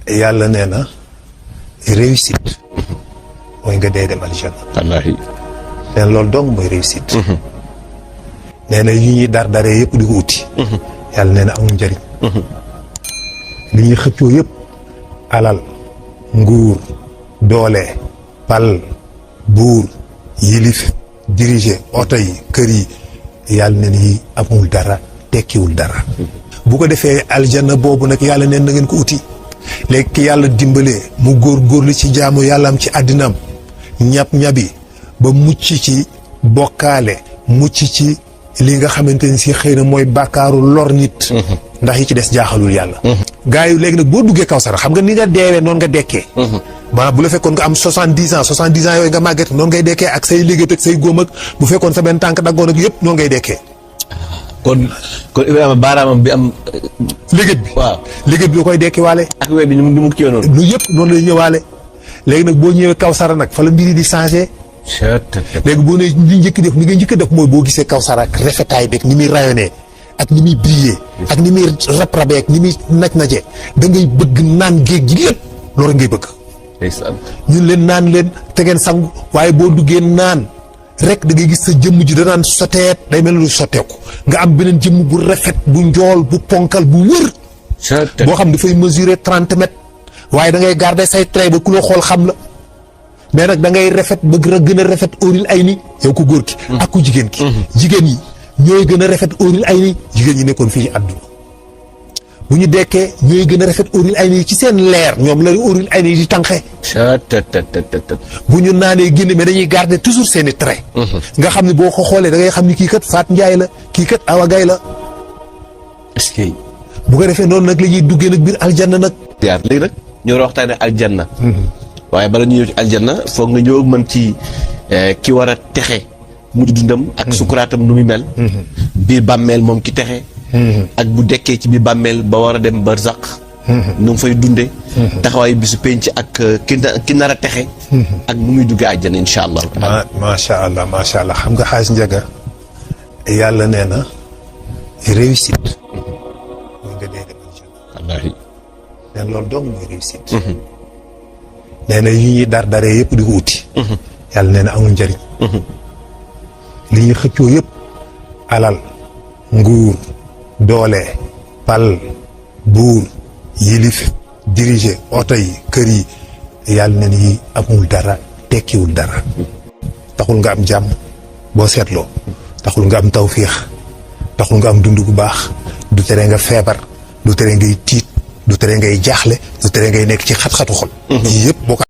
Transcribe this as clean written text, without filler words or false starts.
yàlla nee na réussite mooy nga dee dem aljanna. wallaahi. nee na loolu dong mooy réussite. nee na yi ñuy daree yëpp di ko uti. yàlla nee na amul njëriñ. li ñuy xëccoo yëpp alal nguur doole pal buur yilif diriger oto yi kër yi yàlla neen yi amul dara tekkiwul dara. bu ko defee aljanna boobu nag yàlla neen na ngeen ko uti. léegi ki yàlla dimbalee mu góorgóorlu ci jaamu yàlla am ci àddinaam ñabi ba mucc ci bokkaale mucc ci li nga xamante ni si xëy na mooy bàkkaaru lor nit. ndax yi ci des jaaxalul yàlla. gaa yi léegi nag boo duggee Kawsara xam nga ni nga deewee noonu nga dekkee. maanaam bu la fekkoon nga am 70 ans yooyu nga màgget noonu ngay dekkee ak say liggéey ak say góom ak bu fekkoon sa benn tànk daggoon ak yëpp noonu ngay dekkee. kon Ibrahima baaraamam bi am. liggéey bi waaw liggéey bi da koy dekkiwaale. ak we bi ni mu kii noonu. lu yëpp noonu lay ñëwaale. léegi nag boo ñëwee Kawsara nag fa la mbiri di changé. léegi boo nee li njëkk def ni nga njëkk def mooy boo gisee Kawsara ak rafetaay beeg ni muy rayonné ak ni muy brillé ak ni muy rap-rabee ak ni muy naj-naje da ngay bëgg naan géej gi lépp loolu ngay bëgg. ñun leen naan leen te ngeen sangu waaye boo duggee naan rek da ngay gis sa jëmm ji danaan soteet day mel lu sotteeku nga am beneen jëmm bu rafet bu njool bu ponkal bu wër. boo xam dafay mesurer 30 mètres waaye da ngay garder say trait ba ku la xool xam la. mais nag da ngay rafet bëgg ra gën a rafet óoril ay ni yow ku góor ki ak ku jigéen ki jigéen yi ñooy gën a rafet óoril ay ni jigéen ñi nekkoon fii ci àdduna bu ñu dekkee ñooy gën a rafet óoril ay ni ci seen leer ñoom la óoril ay ni di tànqe bu ñu naanee génne mais dañuy garder toujours seeni trait nga xam ne boo ko xoolee da ngay xam ni kii kat Faat Njaay la kii kat Awa Gay la est-ce que bu ko defee noonu nag la ñuy duggee nag biir aljanna nag léegi nag ñoo war a waxtaane aljanna waaye bala ñu ñëw ci aljanna foog nga ñëw mën ci ki war a texe mujj dundam ak sukuraatam nu muy mel biir bàmmeel moom ki texe ak bu dekkee ci biir bàmmeel ba war a dem barzaq nu mu fay dunde taxawaayu bisu penc ak ki nar a texe ak nu muy duggee aljanna insha allah macha allah xam nga xaaj njaga yàlla nee na réussite mooy nga dee dem aljanna wallaahi nee loolu dong mooy réussite nee na yi ñuy daree yëpp di ko uti. yàlla nee na amul njëriñ. li ñuy xëccoo yëpp alal nguur doole pal buur yilif diriger oto yi kër yi yàlla nee na yi amul dara tekkiwul dara. taxul nga am jàmm boo seetloo taxul nga am tawfiix taxul nga am dund gu baax du tere nga feebar du tere ngay tiit du tere ngay jaaxle du tere ngay nekk ci xat-xatu xol. yii yëpp boo ko